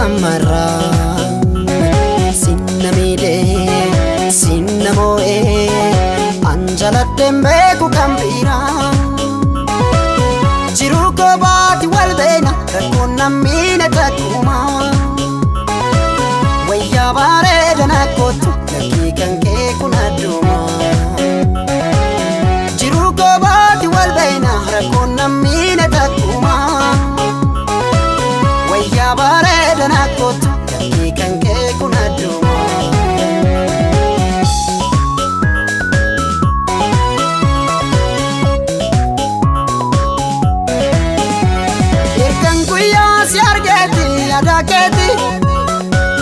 tammarraa. Sinna miidhee sinna moo'ee an jaladheen beeku kan biraa. Jiruu koo baati wal beena rakkoon nammiina takkuma. Wayyaa bareeda na kootu lakkii kan kee kun adduma. Jiruu koo baati wal beena rakkoon nammiina takkuma. Wayyaa bareeda na kootu lakkii kan kee kun adduma. Ergan guyyaa si argeeti yaada keeti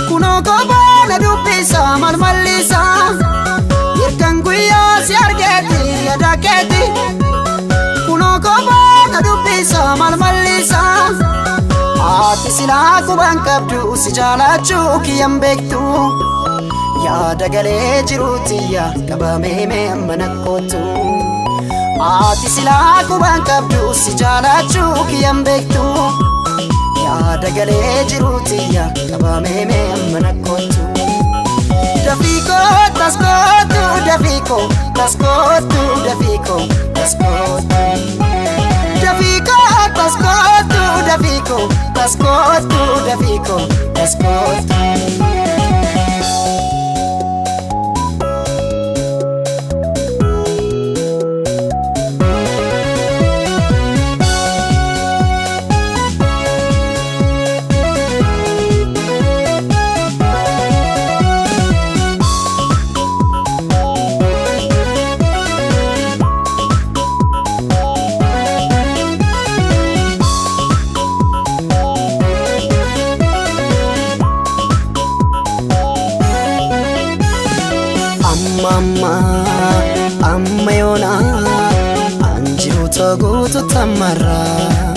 kunoo kophaa na dubbisa malmallisa. Ergan guyyaa si argeeti yaada keeti kunoo kophaa na dubbisa malmallisa. Ati silaa quban qabdu si jaalachuu kiyyan beektu. Yaada galee jiruutiyya qabamee mee amma na kootu. Ati silaa quban qabdu si jaalachuu kiyyan beektu. Yaada galee jiruutiyya qabamee mee amma na kootu. Dafiikoo tas kootu dafiikoo tas kootu dafiikoo tas kootu. Dafiikoo tas kootu dafiikoo tas kootu dafiikoo tas kootu. Amma amma amma yoona an jiruuta guutu tammarraa.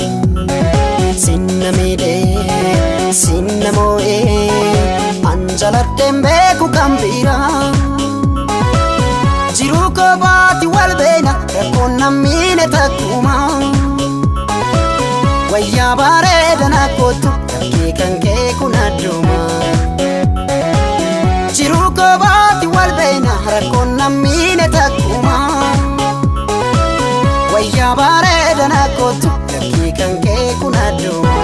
Sinna miidhee sinna moo'ee an jaladheen beeku kan biraa. Jiruu koo baati wal beena rakkoon nammiine takkuma. Wayyaa bareeda na kootu lakkii kan kee kun adduma. Jiruu koo baati wal beena rakkoon nammiine takkuma. Wayyaa bareeda na kootu lakkii kan kee kun adduma.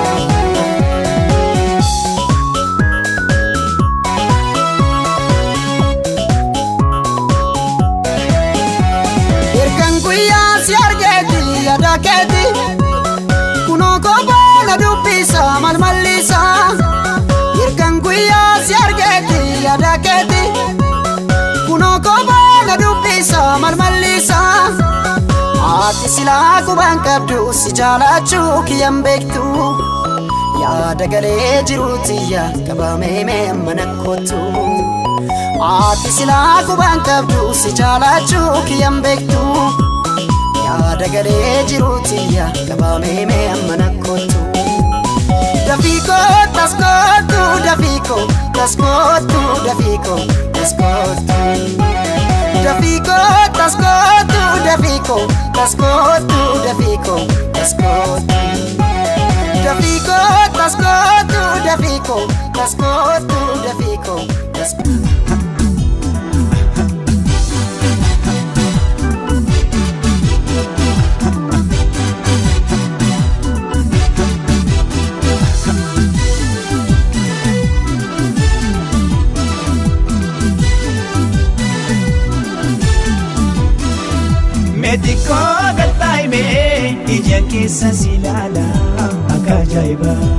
Ergan guyyaa si argeeti yaada keeti kunoo kophaa na dubbisa malmallisa. Ergan guyyaa si argeeti yaada keeti kunoo kophaa na dubbisa malmallisa. Ati silaa quban qabdu si jaalachuu kiyyan beektu. Yaada galee jiruutiyya qabamee mee amma na kootu. Ati silaa quban qabdu si jaalachuu kiyyan beektu. Yaada galee jiruutiyya qabamee mee amma na kootu. Dafiikoo tas kootu dafiikoo tas kootu dafiikoo tas kootu. Dafiikoo tas kootu dafiikoo tas kootu dafiikoo tas kootu. Dafiikoo tas kootu dafiikoo tas kootu dafiikoo tas kootu. Meetikoo galtaa'imee ija keessa si ilaala akka ajaa'ibaa.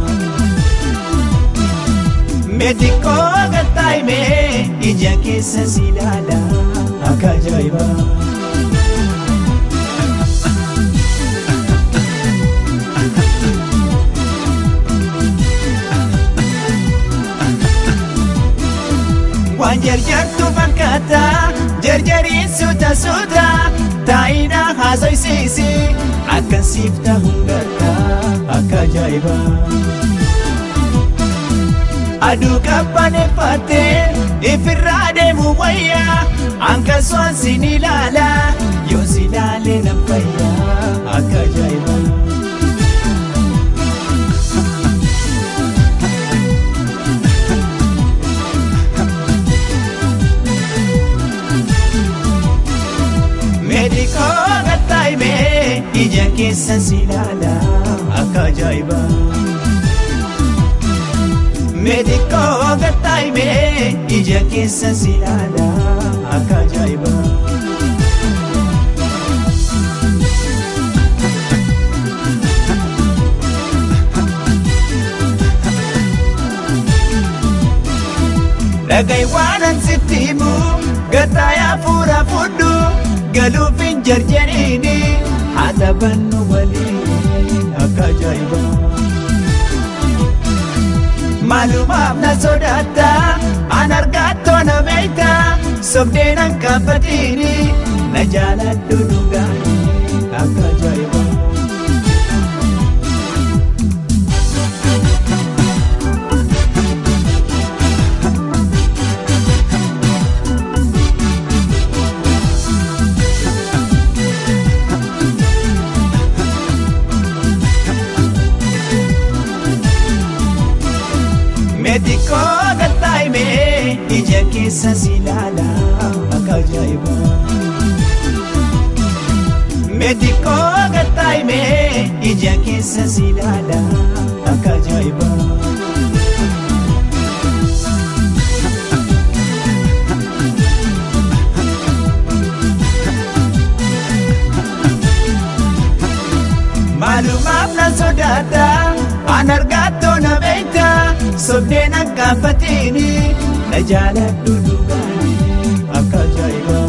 Meetikoo galtaa'imee ija keessa si ilaala akka ajaa'ibaa. Waan jarjartu fakkaata jarjariin suuta suuta taa'ina haasoysiisi akkan siif ta'uun garta akka ajaa'ibaa. Aduu qabbaneeffattee ifirraa deemu wayyaa hanqasuun sin ilaala yoo si ilaalee nan fayyaa akka ajaa'ibaa. Meetikoo gattaa'imee ija keessa si ilaala akka ajaa'ibaa. Meetikoo gattaa'imee ija keessa si ilaala akka ajaa'ibaa. Dhagai waanan sitti himu gattaayaa fuura fudhu galuuf hin jarjariini haa taphannu waliin akka ajaa'ibaa. Maalumaaf na sodaatta an argattoo na beekta sobdee nan kaafatiini na jaaladhu dhugaani akka ajaa'ibaa. Meetikoo gattaa'imee ija keessa si ilaala akka ajaa'ibaa. Meetikoo gattaa'imee ija keessa si ilaala akka ajaa'ibaa. Maalumaaf na sodaata an argattoo na beekta sobdee nan kaafatiini na jaaladhu dhugaani akka ajaa'ibaa.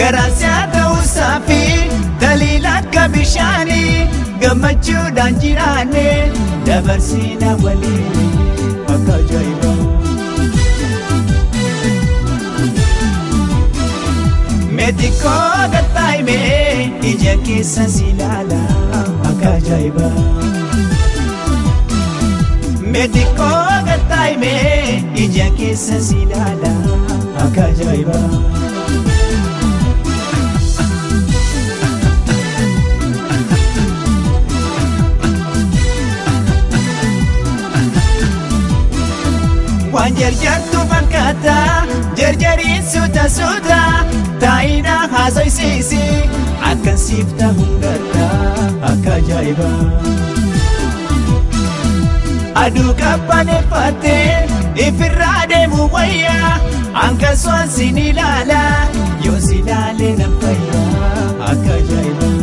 Garaan si'a ta'uusaa fi taliila akka bishaanii gammachuudhaan jiraanne dabarsiina waliin akka ajaa'ibaa. Meetikoo gattaa'imee ija keessa si ilaala akka ajaa'ibaa. Meetikoo gattaa'imee ija keessa si ilaala akka ajaa'ibaa. Waan jarjartu fakkaata jarjariin suuta suuta taa'ina haasoysiisi akkan siif ta'uun garta akka ajaa'ibaa. Aduu qabbaneeffattee ifirraa deemu wayyaa hanqasuun sin ilaala yoo si ilaalee nan fayyaa akka ajaa'ibaa.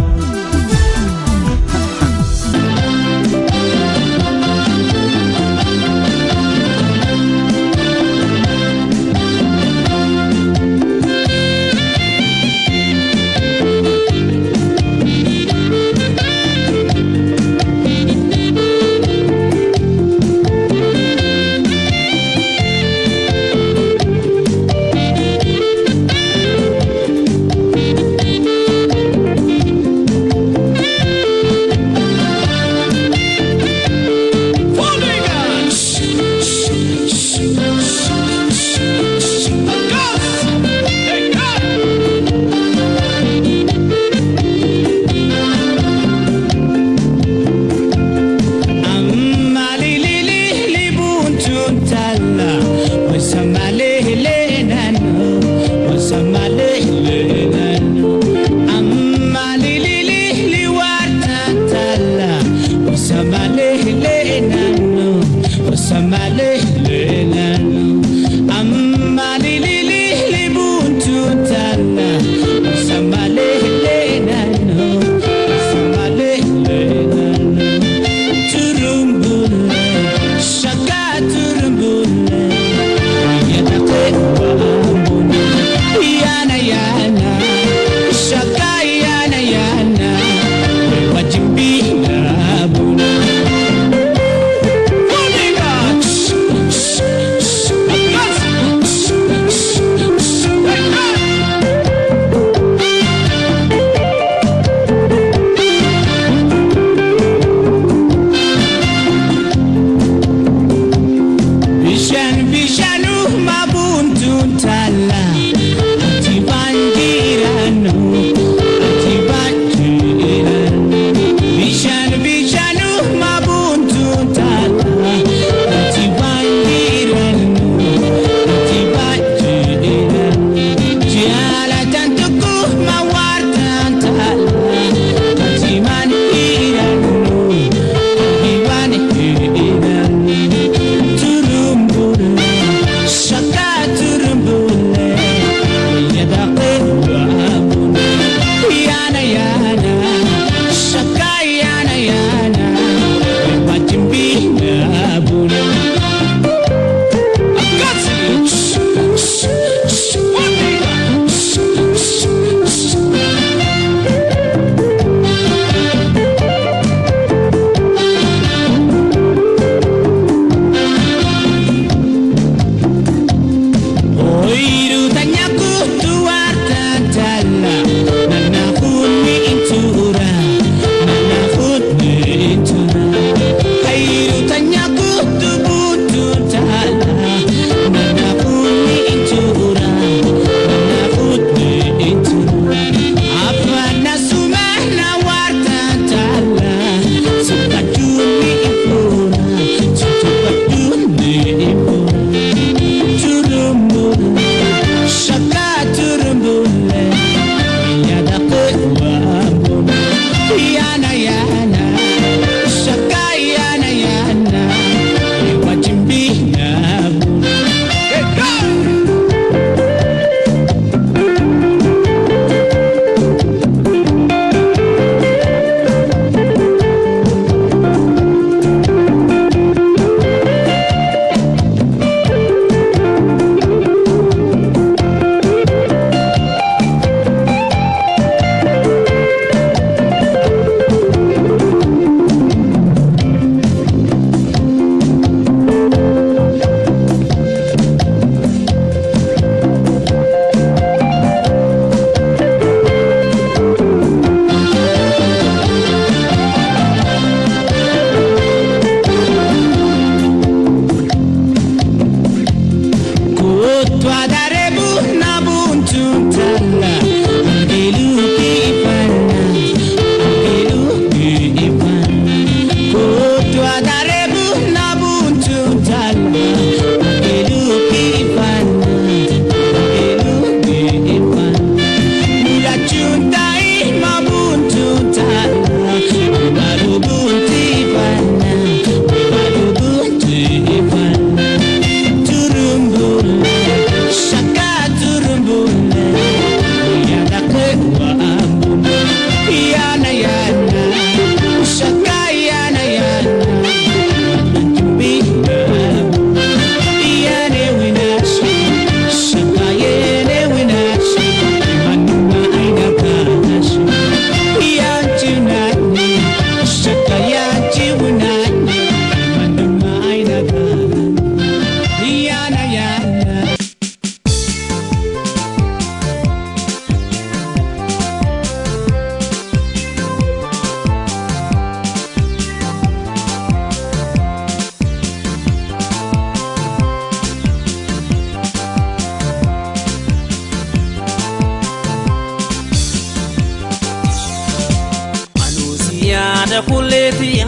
yaada kulleetiya,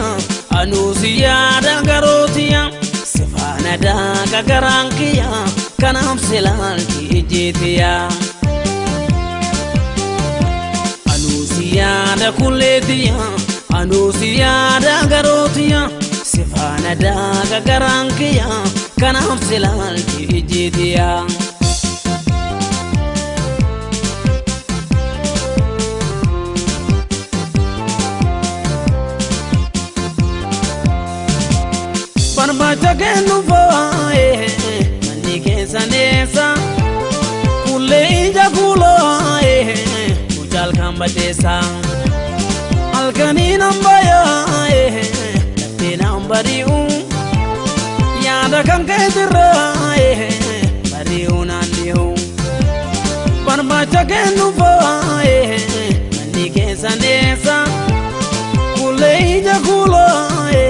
anuu si yaada garootiya, sifaana daaga garaan kiyya, kanaaf silaalti ijjeetiya. Anuu si yaada kulleetiya, anuu si yaada garootiya, sifaana daaga garaan kiyya, kanaaf silaalti ijjeetiya. Barbaacha kennu foo'ee manni keessa neessa kullee ija kuuloo'ee mucaal kan bateessa halkanii nan bayaa'ee laftee nan bari'u yaada kan keetirraa'ee bari'u naan dhi'u. Barbaacha kennu foo'ee manni keessa neessa kullee ija kuuloo'ee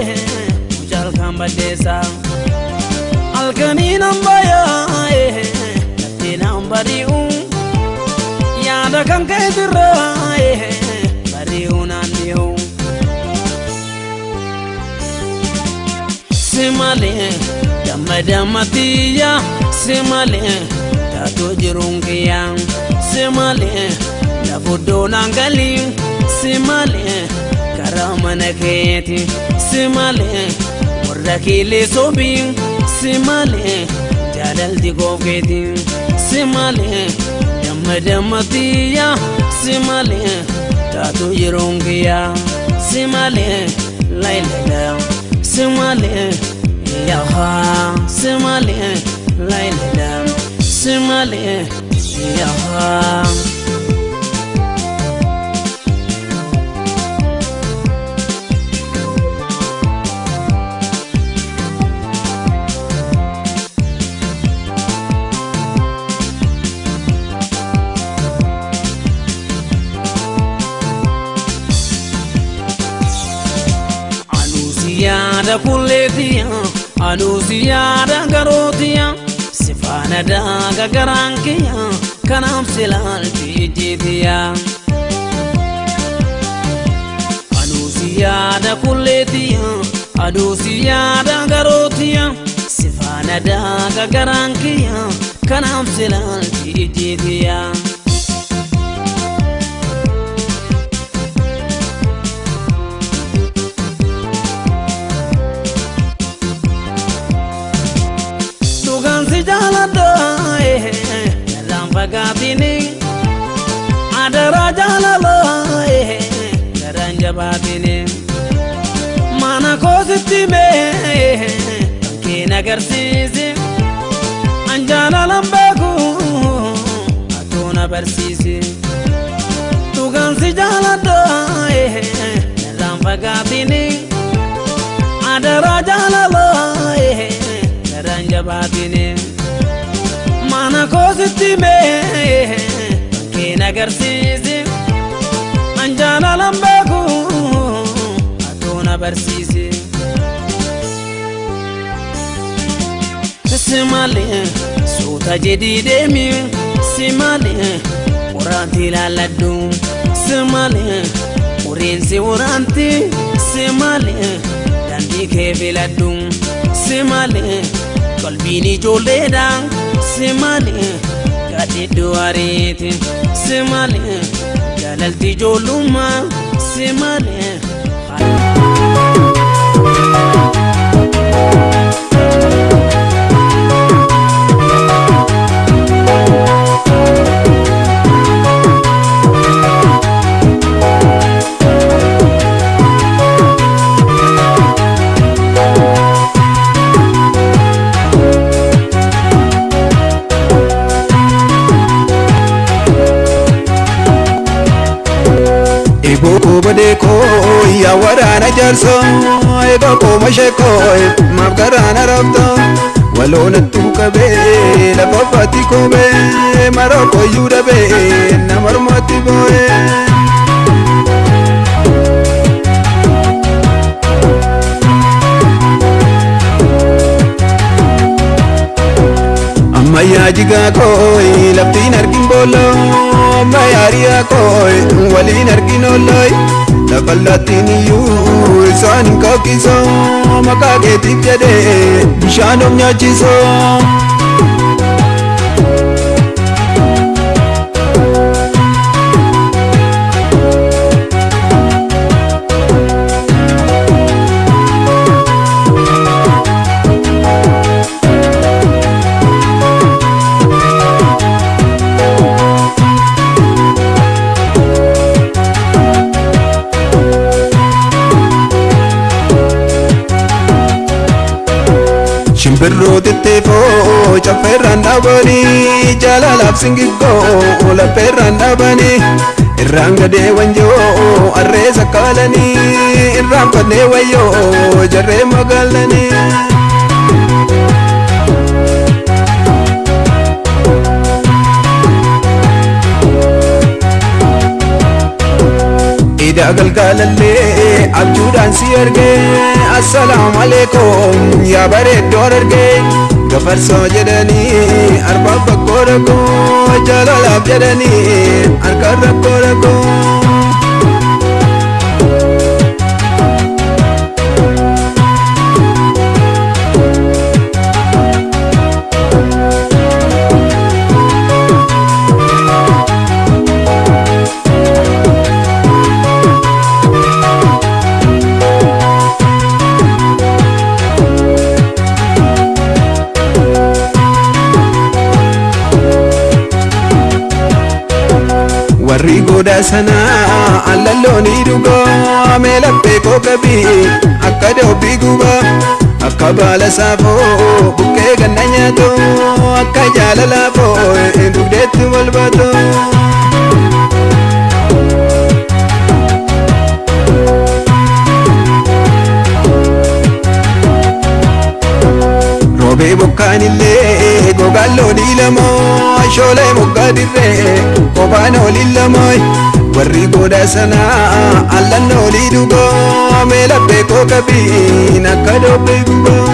baddeessa halkanii nan bayaa'ee laftee nan bari'u yaada kan keetirraa'ee bari'u naan dhi'u. Si malee damma dammatiyya, si malee taatoo jiruun kiyya, si malee lafuddoo naan galii, si malee karaa mana keeti, si malee warra kiilee sobii, si malee jaalalti koofkeeti, si malee damma dammatiyya, si malee taatoo yeroon kiyya, si malee laylala, si malee yaha, si malee laylala, si malee yaha. Yaada kulleetiya, anuu si yaada garootiya, sifaana daaga garaan kiyya, kanaaf silaalti ijjeetiya. Anuu si yaada kulleetiya, anuu si yaada garootiya, sifaana daaga garaan kiyya, kanaaf silaalti ijjeetiya. Jaaladhaa narraan fagaatini, adaraa jaalalaa garaan jabaatini, mana koositti mee kan keen agarsiisi, an jaalalan beeku atuu na barsiisi. Dhugaan si jaaladhaa narraan fagaatini, adaraa jaalalaa garaan jabaatini, mana koositti mee kan keen agarsiisi, an jaalalan beeku atuu na barsiisi. Si malee suuta jedhii deemi, si malee waraanti ilaalladhu, si malee qoriinsi waraanti, si malee daandii kee filadhu, si malee qalbiin ijoolleedha, si malee gaadhidduu ariiti, si malee jaalalti ijoollummaa, si malee. Iboo badee koo yaa waraana jaarsoo, egaa kooma sheekoo maaf garaana raabtoo, waloonattuu qabee lafa faatti koobee maroo koyyuu dhabee nama mormatti boo'ee. Ammayyaa jigaa kooyi laftiin argin booloo, ammayyaa riyaa kooyi waliin argin oolooyi. Lafa iyyuu isaan hin kakkiso maqaa keetiif jedhee bishaan of nyaachiso. Shimbirroo xixiqqoo caffeerraan dhaabanii jaalalaaf singiggoo laffeerraan dhaabanii irraan gadee wanjoo harree sakkaalanii irraan fannee wayyoo jarree magaalanii. Ida galgalallee abjuudhaan si argee assalaamu alaikum yaa bareeddoo argee gafarsoo jedhanii arbaaf bakkoo rakkoo jaalalaaf jedhanii harkaan rakkoo rakkoo. Warri goda sanaa allalloonii dhugaa mee laphee koo qabii akka doobbii gubaa akka baala saafoo bukkee ganna nyaatoo akka jaalalaafoo dugdeetti wal baatoo. Roobee bokkaan illee gogaan loonii lamaa shoolee moggaa dirree kophaan olii lamaa warri goda sanaa allan olii dhugaa mee laphee koo qabiin akka doobbee gubaa.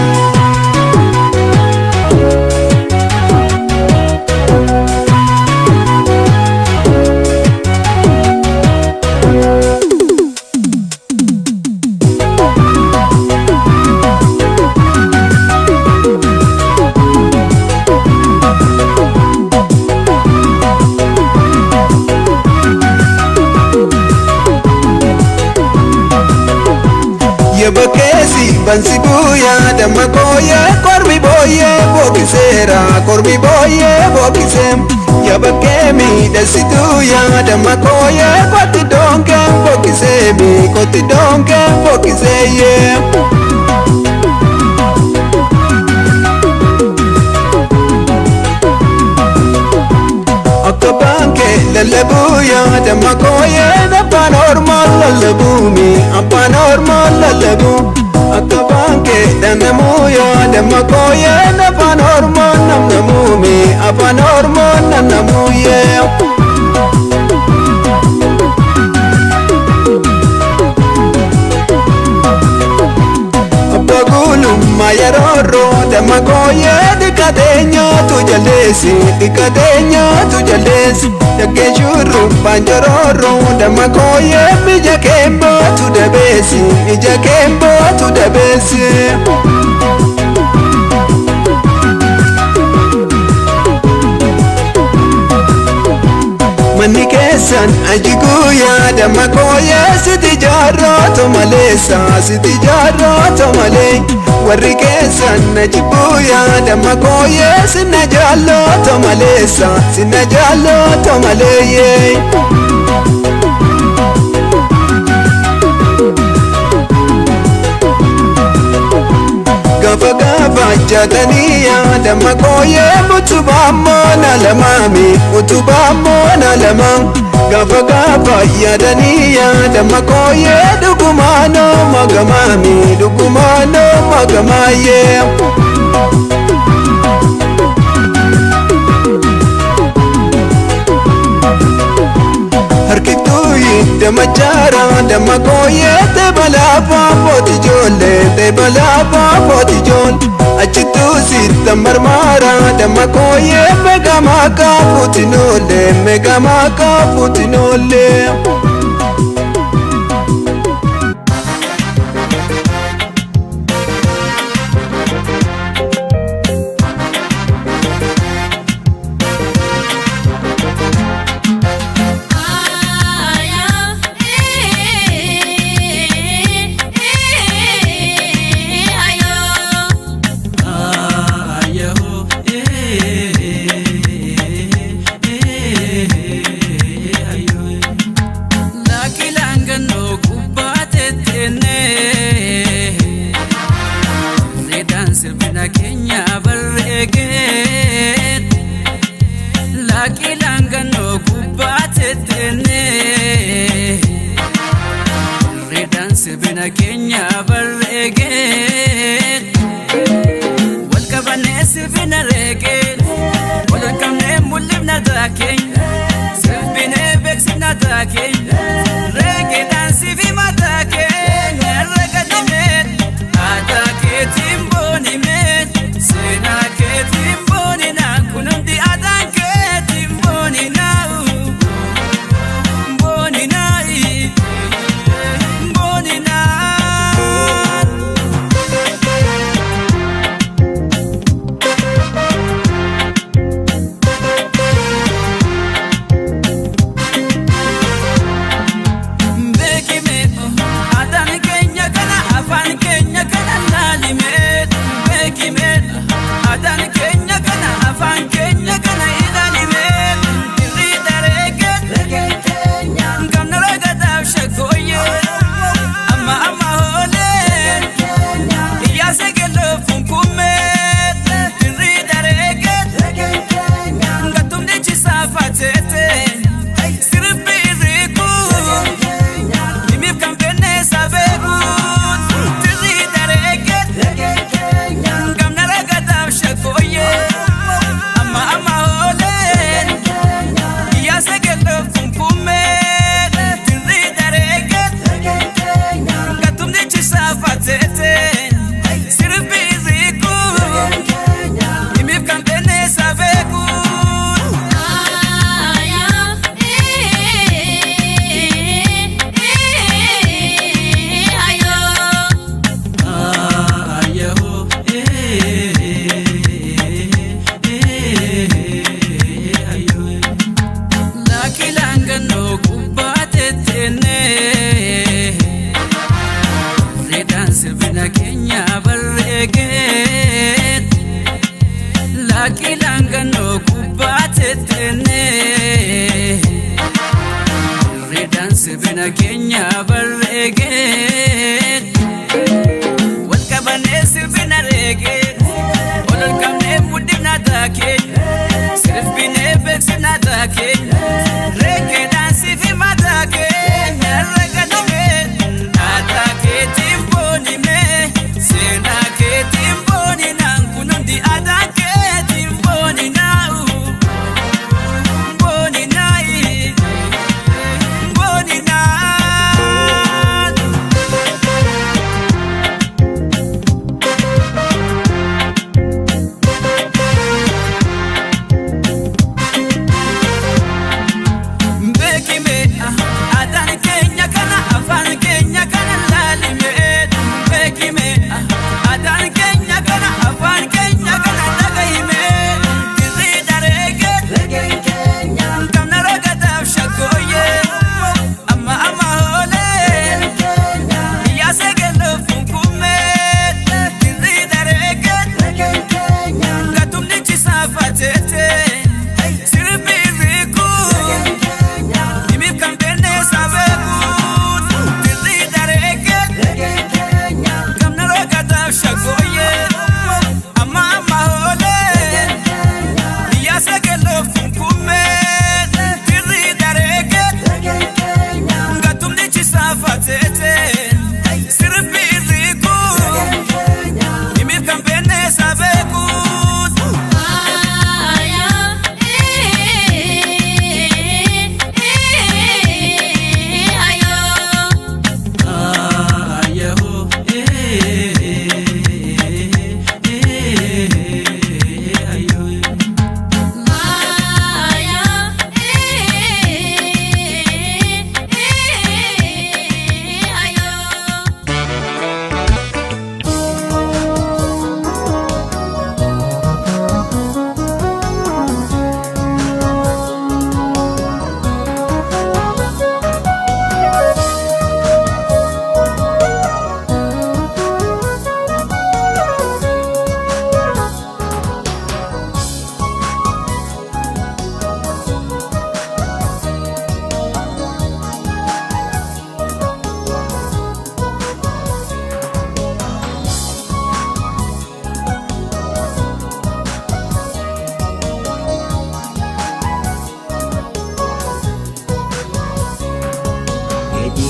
Yabakkeessi bansi buuyaa damma kooyee kormi booyee bookiseera kormi booyee bookisee yabakkee miidhasituuyaa damma kooyee kotti doonkee bookisee mi kotti doonkee bookisee yee. Akka baankee lallabuuyaa damma kooyee afaan ormaa lallabuumi afaan ormaa lallabuu akka baankee dhannamuuyaa damma kooyee afaan ormaa namnamuumi afaan ormaa namnamuuyee. Abbaa guulummaa yeroo damma kooyee dhiqatee nyaatu jaldeessi dhiqatee nyaatu jaldeessi dhaggee shurrubbaan jororro damma kooyee ija keembootu dabeessi ija keembootu dabeessi. Manni keessan ajiguu yaadama kooyee siti jaarraatu maleessa siti jaarraatu malee warri keessan na jibbuu yaadama kooyee sinna jaallatu maleessa sinna jaallatu malee. Gaafa gaafa jaatanii yaadama kooyee utubaa moona lamaami utubaa moona lama gaafa gaafa yaadanii yaadama kooyee dhugumaanoo magamaami dhugumaanoo magamaayee. Harkiftuu damachaara damma kooyee teebalaafaa footi ijoollee teebalaafaa footi ijoollee achittuu sitta marmaara damma kooyee meeqamaa kaafuuti noollee meeqamaa kaafuuti noollee. tettennee Reedaan sirbina keenya barreegee wal qabannee sirbina reegee wal qabnee mul'ifna taakeenya sirbinee beeksifna taakeenya reegeedhaan sifi mataa keenya ragadhimee aadaa keetiin boonimee seenaa keetiin booninaa kun hundi aadaan keetiin booninaa booninaa booninaa. Beekime aadaan keenya kana afaan keenya kana laalime beekime aadaan keenya kana afaan keenya kana ilaalime dirrii dareege gamna ragadaaf shaggooyye amma amma hoolee iyyaase gelloo funkummee dirrii dareege gatumni chisaafateete sirbi irriiku. Himiif kan fenne sabeekuun dirrii dareege gamna ragadaaf shaggooyye amma amma hoolee iyyaase gelloo funkummee dirrii dareege gatumni chisaafateete sirbi irriiku himiif kan fenne sabeekuun. Lakilaangannoo gubbaa tettennee reedaan sirbina keenya barreegee lakilaangannoo gubbaa tettennee reedaan sirbina keenya barreegee wal qabannee sirbina reegee ol ol qabnee muddifna taakeenya sirbinee beeksifna taakeenya reegeedhaan sifi mataa keenya ragadhimee aadaa keetiin boonimee seenaa keetiin booninaan kun hundi aadaa keetiin booninaa booninaa booninaa. Beekime aadaan keenya kana afaan keenya kana laalime beekime aadaan keenya kana afaan keenya kana dhagahime dirrii dareege gamna ragadaaf shaggooyye amma amma hoolee iyyaase gelloo funkummee dirrii dareege gatumni chisaafateete sirbi irriiku. Himiif kan fenne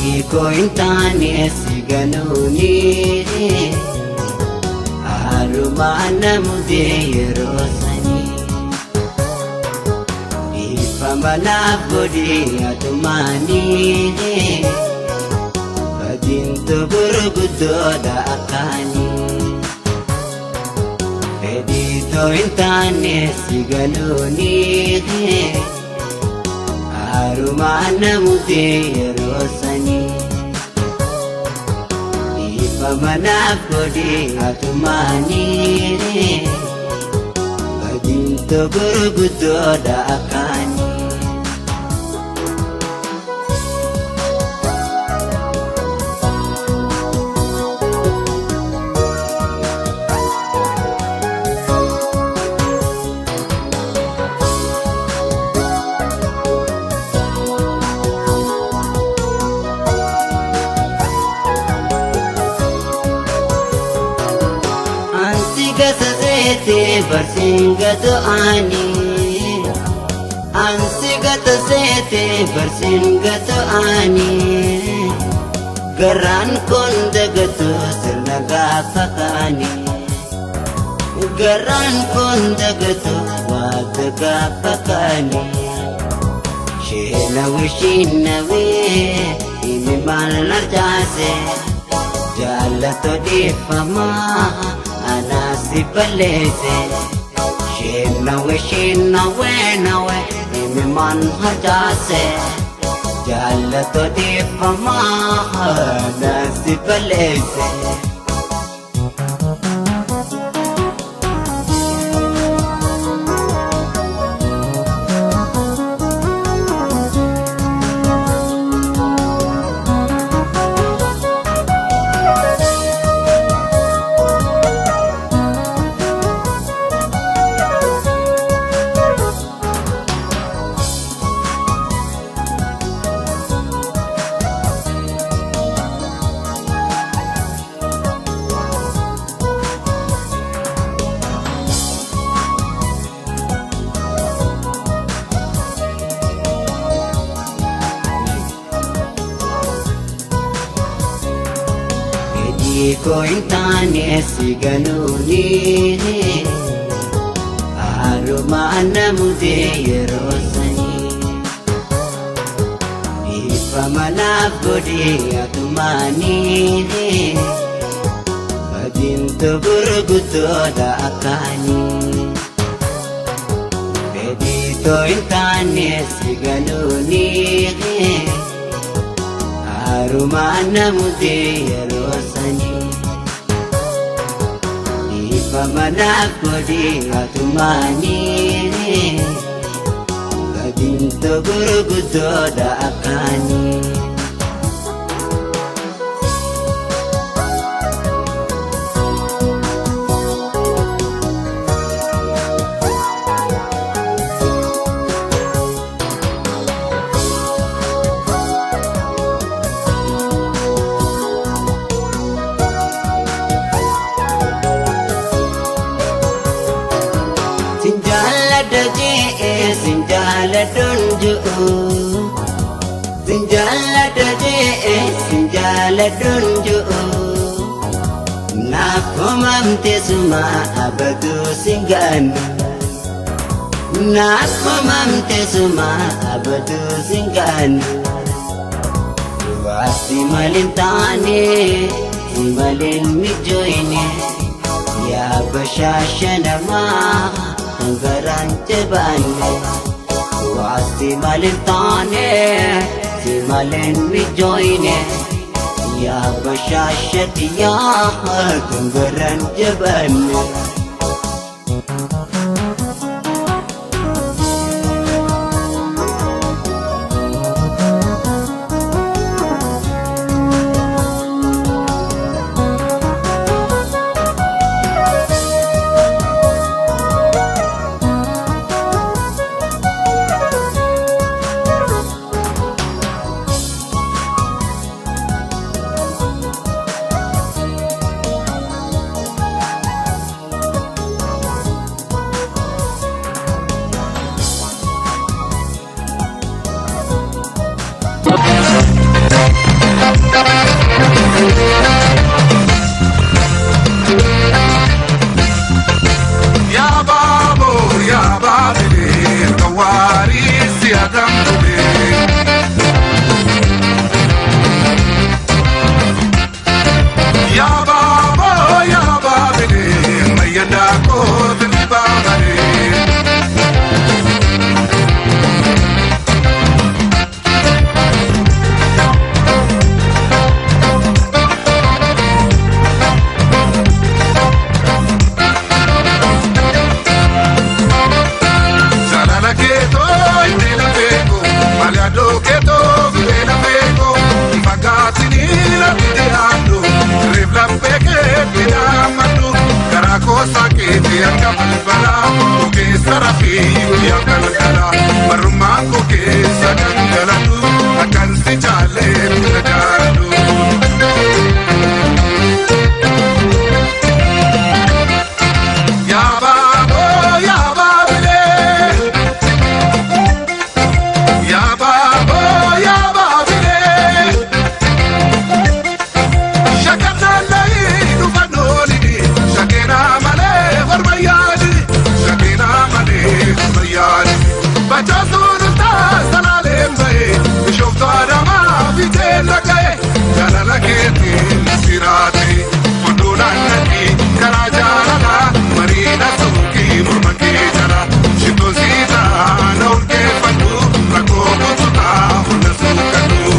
Fedhii koo hin taane si ganuuni Haalumaan na mudee yeroo sanii Dhiifama naaf godhi atumaanii Badiintu gurguddoodha akkaanii Fedhii too hin taane si ganuuni Haalumaan na mudee yeroo sanii Dhiifama naaf godhi atumaanii Badiintu gurguddoodha akkaanii Ansi gata seete barsiin gata ani Ansi gata seete barsiin gata ani Garaan kun dagatu sirna gaafa kaani Garaan kun dagatu waata gaafa kaani Sheenawe sheenawe inni maal narjaase Jaalatoo dhiifamaa anaasi balleesse Sheenawe sheenawe nawe inni maal harjaase Jaalatoo dhiifamaa anaasi balleesse Fedhii koo hin taane si ganuuni Haalumaan na mudee yeroo sanii Dhiifama naaf godhi atumaanii Badiintu gurguddoodha akkaanii Fedhii too hin taane si ganuuni Haalumaan na mudee yeroo sanii Dhiifama naaf godhi atumaanii Badiintu gurguddoodha akkaanii Sin jaalladha je'e sin jaalladhuun ji'u Sin jaalladha je'e sin jaalladhuun ji'u Naaf komamte suma abaduu sin gaannu Naaf komamte suma abaduu sin gaannu Waasi malin taane si malin mijoine Yaa bashaasha namaa kan garaan jabaanne Waasi malin taane si malin mijoine Yaa bashaasha xiyyaa kan garaan jabaanne Mandara fi guyyaa galgala marrummaa koo keessa gangalatu akkan si jaallee na jaalladhu. Yaa baaboo yaa baabilee yaa baaboo yaa baabilee shakkatallee dhufa noolini shakkeenaa malee horma yaadi shakkeenaa malee horma yaadi bachaasuun taasalaaleen ba'e bishooftu adamaa fiixeen dhaga'e jaalala keetiin siraate fuulduraan naqii karaa jaalalaa mariina suuqii morma kee jala shittoon siitaa na urgeeffadhu rakkoo kututaa hunda suuqadhu.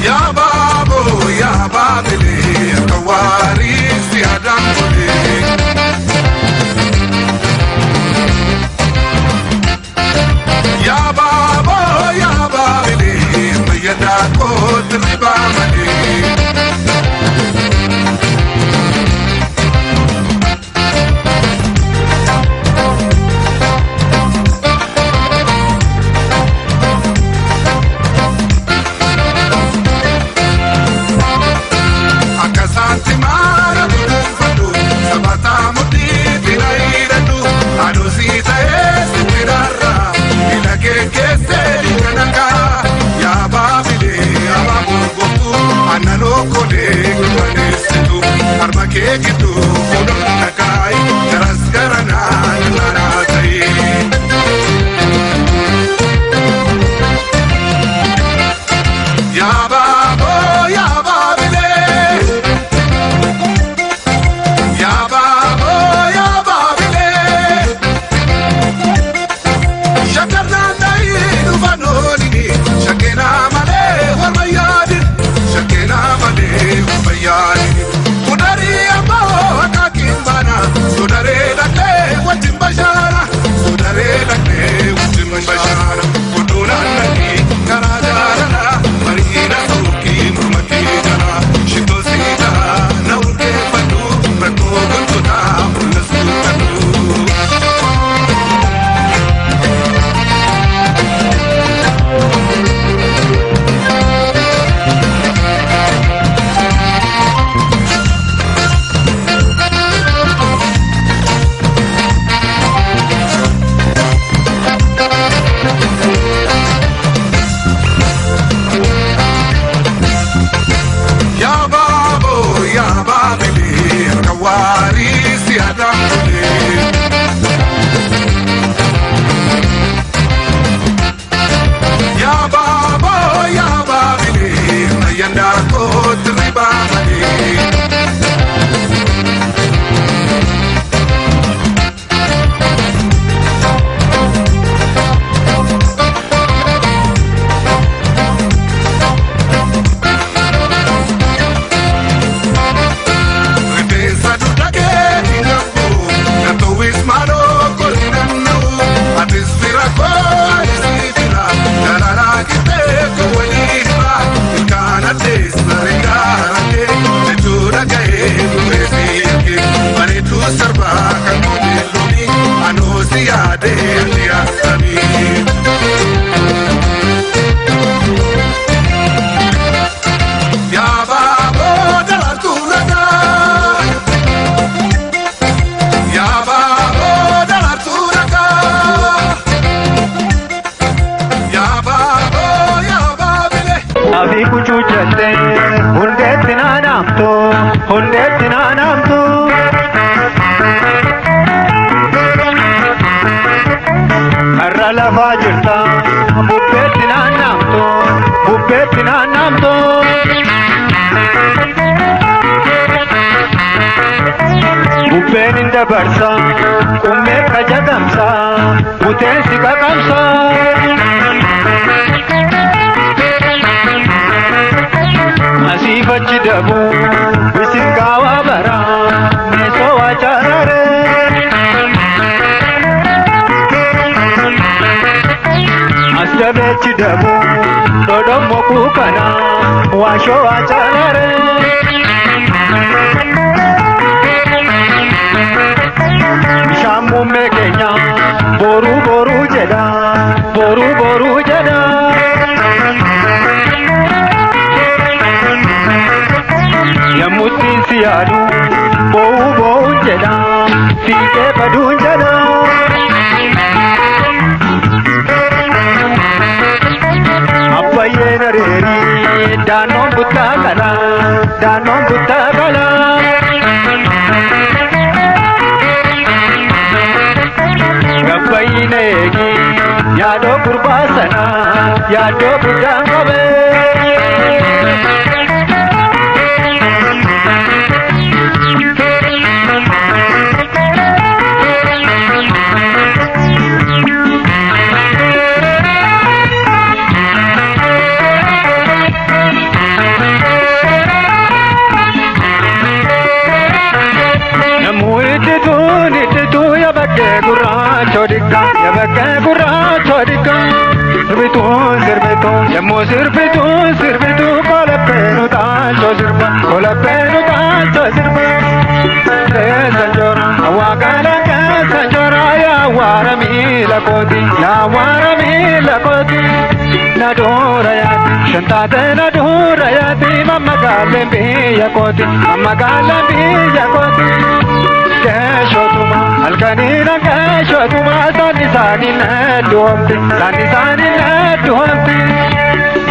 Yaa baaboo yaa baabilee akka waarii si aadaan tolee. Yaa baaboo yaa baabilee fayyadaa kootti ribaa malee. Akka saanti maara duduunfadhu sabataa mudhii fira hidhadhu aduu sii ta'ee sitti rarra miila kee keessee dhiiga nagaa yaa baabilee abaa gurgurtu aannan okkolee gurmaneessitu harma kee gidduu fuudhan dhagaayi garas garanaa naanaa ta'ee. Yaa baaboo yaa baabilee yaa baaboo yaa baabilee shakkarraan dhahii dhufa noolini shakkeenaa malee horma yaadin shakkeenaa malee horma yaadin kudarii ammoo akaakiin baana sodaree dhaqee wajjin bashaana sodaree dhaqee wajjin bashaana fuulduraan dhaqii karaa jaalalaa mariina suuqii morma kee jala shittoo siitaa na urgeeffadhu rakkoo gontotaa fuula suuqadhu. Yaa baaboo yaa baabilee akka waarii si aadaan tolee. Yaa baaboo yaa baabilee fayyadaa kootti ribaa malee. Rifeensa dugda keetiin qabu na ta'uus maaloo golli naanna'u atis fira koo anis fira jaalalaa qixxee koo walii hira ilkaan addeessa rigaa harkee jechuudha ga'ee dureessi ergee bareedduu sarbaa kan modeellooni anoo si yaadee ati akkamii. Yaa baaboo daraartuu ragaa. Yaa baaboo daraartuu ragaa. Yaa baaboo yaa baabilee. Abii kucuucatte hundeetti naanaamtu hundeetti naanaamtu. Karra lafaa jirta bubbeetti naanaamtu bubbeetti naanaamtu. Bubbeen hin dabarsa qummee kajagamsa buteensi qaqamsa. Dabu dodhomo kuukana waashoo acaalare. Bishaan muummee keenya boruu boruu jedha boruu boruu jedha. Yommutti si yaadu boo'uu boo'uun jedha fiigee baduun jedha. Abbayyeen areerii daannoon buttaa qala daannoon buttaa qala. Gabbayyiin eegi yaadoo gurbaa sana yaadoo guddaan qabee. Yabakkee gurraacha dhiqqa sirbituun sirbituun yemmuu sirbituun sirbituu kolapheen utaalchoo sirba kolapheen utaalchoo sirba. Keessa njoora hawaa kana keessa njoora yaa waara miila kooti yaa waara miila kooti. Na dura yaati shantaate na dura yaati mammagaaleen biyya kooti mammagaaleen biyya kooti. Keeshotuma halkaniina keeshotuma saani saani na du'amti saani saani na du'amti.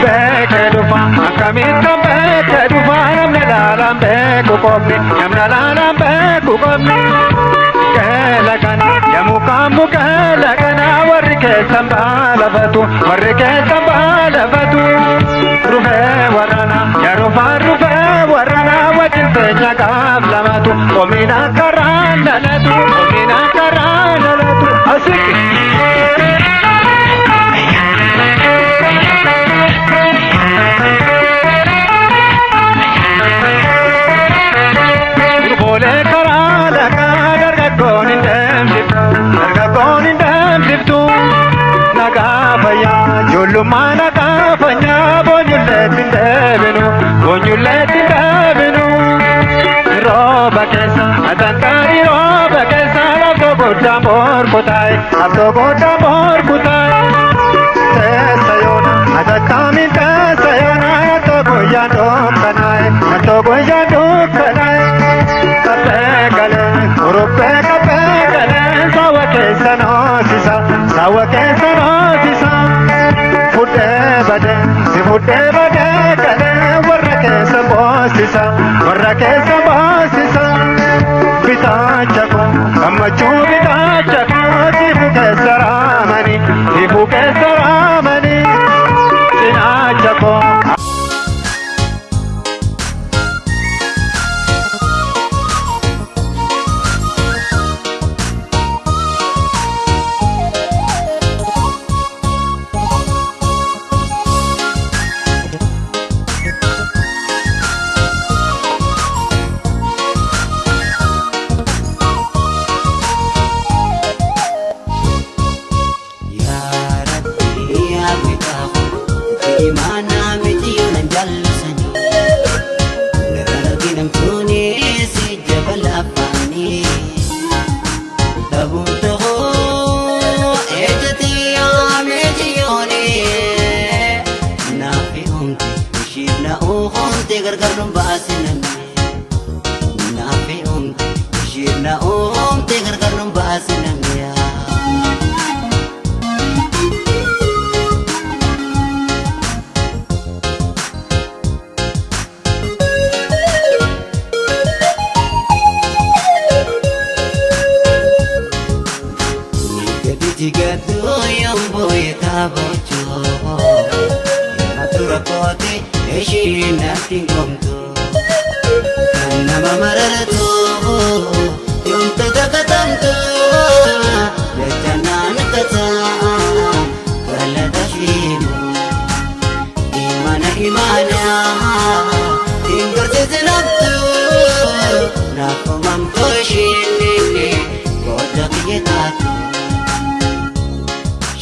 Beekee dhufa akkamittan beekee dhufa namni laalaan beeku qofni namni laalaan beeku qofni. Keela kana yemmuu mukeela kana warri keessan baalafatu warri keessan baalafatu. Rufee warana yaa rufaan rufee warana wajjin teenya gaaf lamatu omina karaan dhalatu omina karaan dhalatu asiki. Durboolee karaa lagaa dargaggoon hin deemsiftu dargaggoon hin deemsiftu. Nagaa fayyaa ijoollummaa nagaa fayyaa boonyulleetti hin deebinu boonyulleetti hin deebinu. Rooba keessa atantarii rooba keessa laftoo guddaan morku taa'e laftoo guddaan morku taa'e. Teessa yoona atattaamin teessa yoona nattoo guyyaan dukkanaa'e nattoo guyyaan dukkanaa'e. Kaphee galee kuruphee kaphee galee saawwa keessa noosisa saawwa keessa noosisa. Fuudhee badee si fuudhee badee galee warra keessa boosisa warra keessa boosisa. Bitaacha koo gammachuu bitaacha koo siifuu keessa raamanii siifuu keessa raamanii cinaacha koo.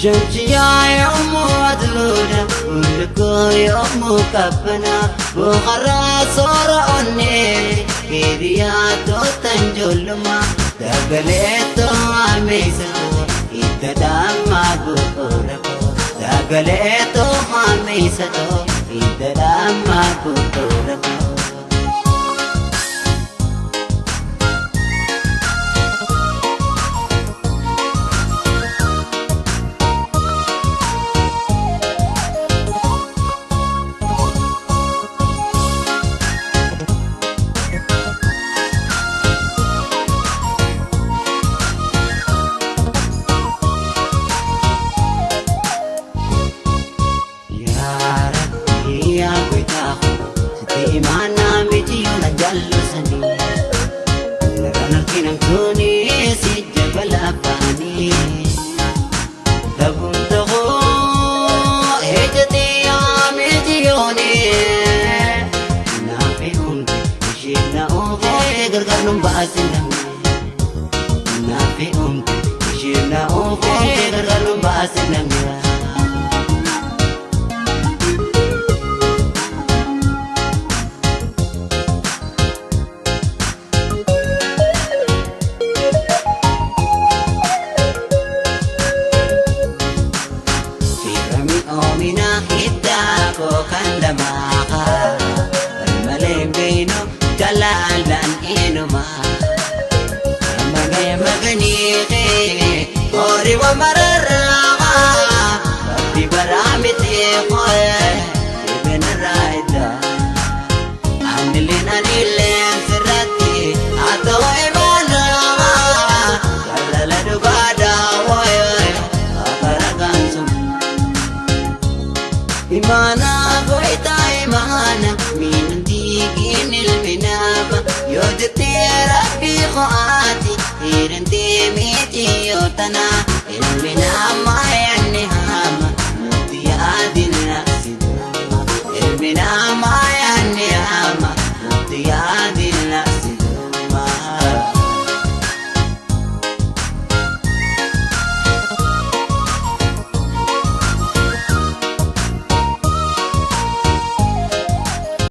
Shamsiyaa yommuu aduudha Fuulli yommuu qabbana boqarraa soora onnee hiriyaa tootan ijoollummaa dagaleetoo ameessatoo hidda dhaammaa bu'uura koo dagaleetoo ameessatoo hidda dhaammaa bu'uura koo.